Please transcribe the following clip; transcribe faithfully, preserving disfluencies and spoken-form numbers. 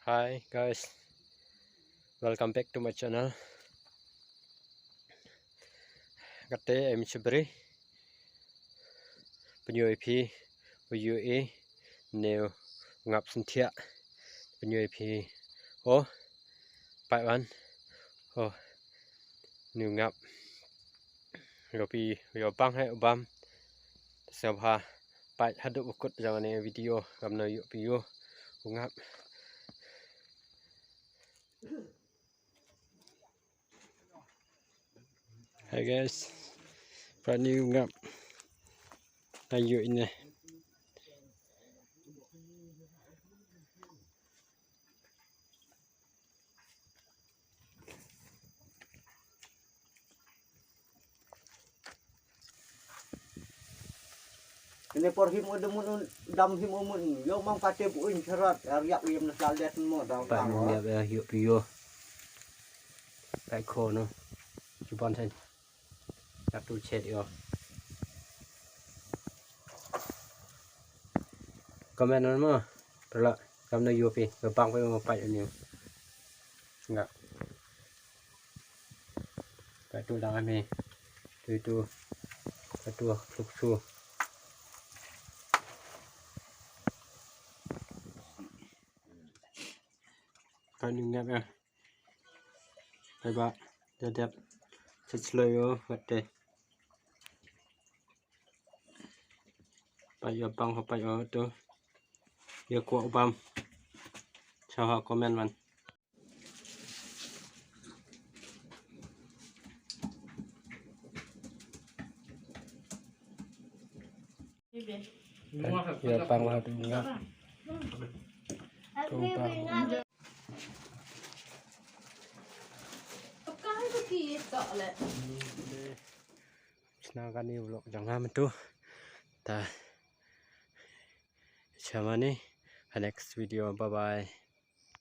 Hi guys, welcome back to my channel. Kate em chibri penyoi phi penyoi e neu ngap sentiak penyoi phi. Oh, pai wan. Oh, neu ngap. Yo pi yo bang he bam. Sngap ha pai haduh ukut jang ne video kam na yo pi yo ngap. Hi guys, pani ngap ayu ini. Ini por him udah mun dam him umun yo mang pate bu in cherat ariak yam na saldet mo dam. Pak ni ya yo pi yo. Pak ko no. Cuban sen. Satu chet yo. Comment on mo. Pala kam na yo pi. Bang pi mo pai ni. Ngap. Pai tu dang ami. Tu tu. Pai tu tuk tu. Kan ngap ya. Pai ba. Dadap. Chet slow yo. Kate. Pai yo bang ho pai yo tu. Yo ko bam. Cha ha comment man. Ya pang lah tu ngap. Tu pang. Sna kani vlog jong nga mynta. Ta. Sha mani ha next video. Bye bye.